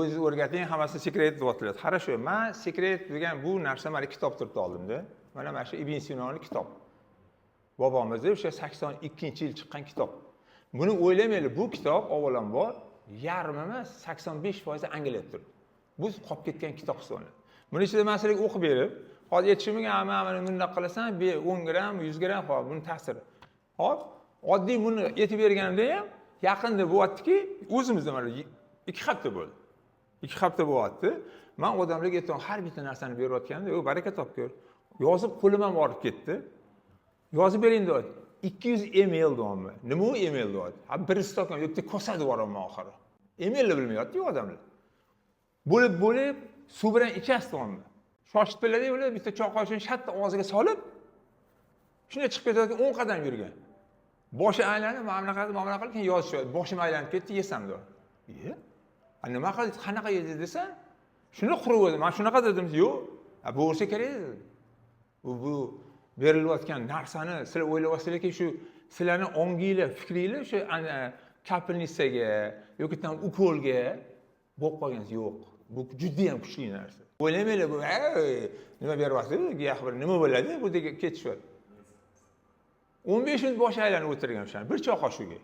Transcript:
O'zingiz o'rgating, hammasi секрет deyaptilar. Хорошо, man секрет degan bu narsa mana kitob turibdi oldimda. Mana shu Ibn Sinoni kitob. Bobomizni o'sha 82-yil chiqqan kitob. Buni o'ylamanglar, bu kitob avvalambor yarmi emas, 85% Angliyada turibdi. Bu qolib ketgan kitob hisoblanadi. Buni ichida man sizlarga o'qib berib, hozir aytishim mumkin, mana buni bundoq qilasan, 10 gramm, 100 gramm, hop, buni ta'siri. Hop, oddiy buni aytib berganimda ham yaqinda bo'lyaptiki, o'zimizda mana 2 hafta bo'ldi. 2 hafta bo'lyapti. Man odamlarga aytaman, har bitta narsani berayotganda, "Yo'q, baraka topkur." Yozib qo'lim ham og'rib ketdi. Yozib bering deyapti. 200 ml deyapman. Nima u ml deyapti. Ha, bir stokon, bitta kosa deb yuboraman oxiri. Mlni bilmayapti-yu odamlar. Bo'lib-bo'lib suv bilan ichasiz deyapman. Shoshib biladi ular bitta choy qoshiqni shatta og'ziga solib, shunday chiqib ketayotgan 10 qadam yurgan. Boshi aylanib, mana bunaqa, mana bunaqa qilib, keyin yozishyapti. Boshim aylanib ketdi, yesam deyapti. Iye? Nima qildi, qanaqa yedi desa, shuni qurib o'zi. Man shunaqa dedim, yo'q, bo'lsa kerak dedim. Bu berilayotgan narsani sizlar o'ylayapsizlarki, shu sizlarni onginglar, fikringlar o'sha капельница ga yoki там ukolga bo'lib qolgan yo'q. Bu juda ham kuchli narsa. O'ylamanglar, bu nima beryapti, giyoh bir nima bo'ladi, bu degan ketishyapti. 15 minut boshi aylanib o'tirgan o'shani bir choy qoshiqga.